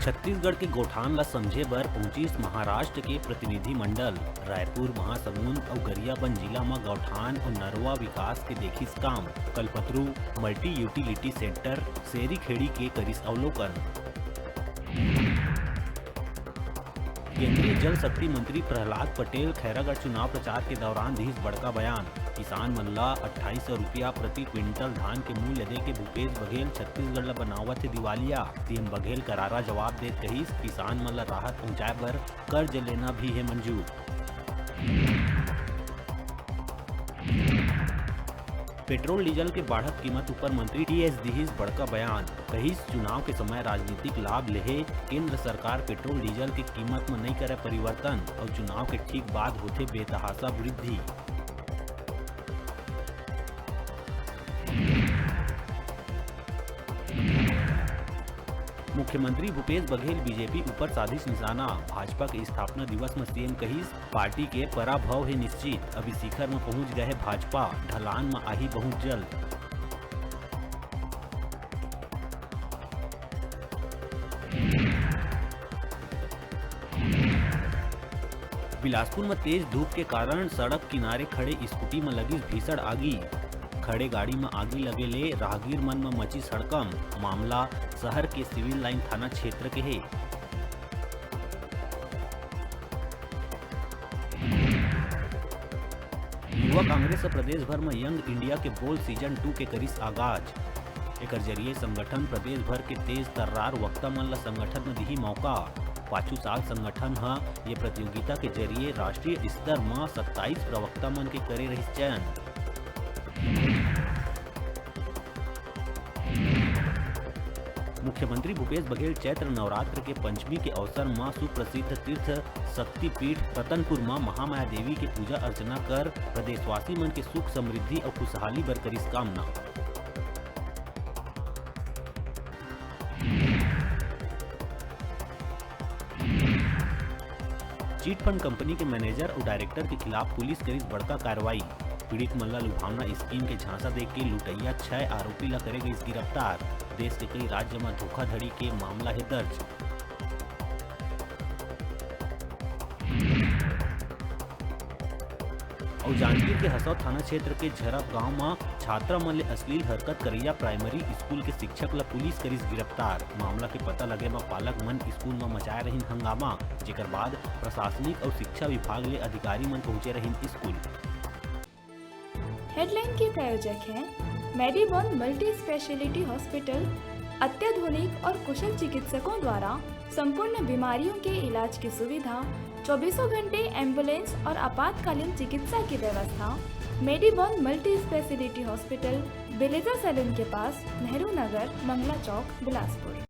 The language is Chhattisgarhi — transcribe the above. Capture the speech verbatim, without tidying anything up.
छत्तीसगढ़ के गौठान ला समझे बर पहुंचिस महाराष्ट्र के प्रतिनिधि मंडल। रायपुर, महासमुंद अउ गरियाबंद जिला म गौठान अउ नरवा विकास के देखिस काम। कलपतरू मल्टी यूटिलिटी सेंटर सेरी खेड़ी के करिस अवलोकन। केंद्रीय जल शक्ति मंत्री प्रहलाद पटेल खैरागढ़ चुनाव प्रचार के दौरान दिहिस बड़का बयान। किसान मन ला अट्ठाईस सौ रुपया प्रति क्विंटल धान के मूल्य देके भूपेश बघेल छत्तीसगढ़ ला बनावत हे दिवालिया। सीएम बघेल करारा जवाब देत कहिस, किसान मन ला राहत पहुंचाए बर कर्ज लेना भी हे मंजूर। पेट्रोल डीजल के बाढ़त कीमत ऊपर मंत्री टीएस दिहिस बड़का बयान। कहिस, चुनाव के समय राजनीतिक लाभ लेहे केंद्र सरकार पेट्रोल डीजल के कीमत म नइ करय परिवर्तन, अउ चुनाव के ठीक बाद होथे बेतहासा वृद्धि। मुख्यमंत्री भूपेश बघेल बीजेपी ऊपर साधिस निशाना। भाजपा के स्थापना दिवस म सीएम कहिस, पार्टी के पराभव हे निश्चित, अभी शिखर म पहुंच गए हे भाजपा, ढलान म आही बहुत जल्द। बिलासपुर म तेज धूप के कारण सड़क किनारे खड़े स्कूटी म लगिस भीषण आगी। खड़े गाड़ी म आगी लगे ले राहगीर मन म मचिस हड़कंप। मामला शहर के सिविल लाइन थाना क्षेत्र के हे। युवा कांग्रेस ह प्रदेश भर म यंग इंडिया के बोल सीजन टू के करिस आगाज। एकर जरिए संगठन प्रदेश भर के तेज तर्रार वक्ता मन ल संगठन म दिही मौका। पाछू साल संगठन ह ये प्रतियोगिता के जरिए राष्ट्रीय स्तर म सत्ताईस प्रवक्ता मन के करे रहिस चयन। मुख्यमंत्री भूपेश बघेल चैत्र नवरात्र के पंचमी के अवसर म सुप्रसिद्ध तीर्थ शक्तिपीठ रतनपुर म महामाया देवी के पूजा अर्चना कर प्रदेशवासी मन के सुख समृद्धि अउ खुशहाली बर करिस कामना। चिट फंड कंपनी के मैनेजर अउ डायरेक्टर के खिलाफ पुलिस करिस बड़का कार्रवाई। पीड़ित मन ला लुभावना स्कीम के झांसा देके लुटइया छह आरोपी ला करे गइस गिरफ्तार। देश के कई राज्य म धोखाधड़ी के मामला हे दर्ज। अउ जांजगीर के हसौद थाना क्षेत्र के झरप गांव म छात्रा मन ले अश्लील हरकत करइया प्राइमरी स्कूल के शिक्षक ल पुलिस करिस गिरफ्तार। मामला के पता लगे म पालक मन स्कूल म मचाए रहिन हंगामा, जेकर बाद प्रशासनिक अउ शिक्षा विभाग ले अधिकारी मन पहुंचे रहिन स्कूल। हेडलाइन के प्रायोजक हैं मेडीबोन मल्टी स्पेशलिटी हॉस्पिटल। अत्याधुनिक और कुशल चिकित्सकों द्वारा संपूर्ण बीमारियों के इलाज की सुविधा, चौबीसों घंटे एम्बुलेंस और आपातकालीन चिकित्सा की व्यवस्था। मेडीबोन मल्टी स्पेशलिटी हॉस्पिटल, बिलेजा सैलून के पास, नेहरू नगर, मंगला चौक, बिलासपुर।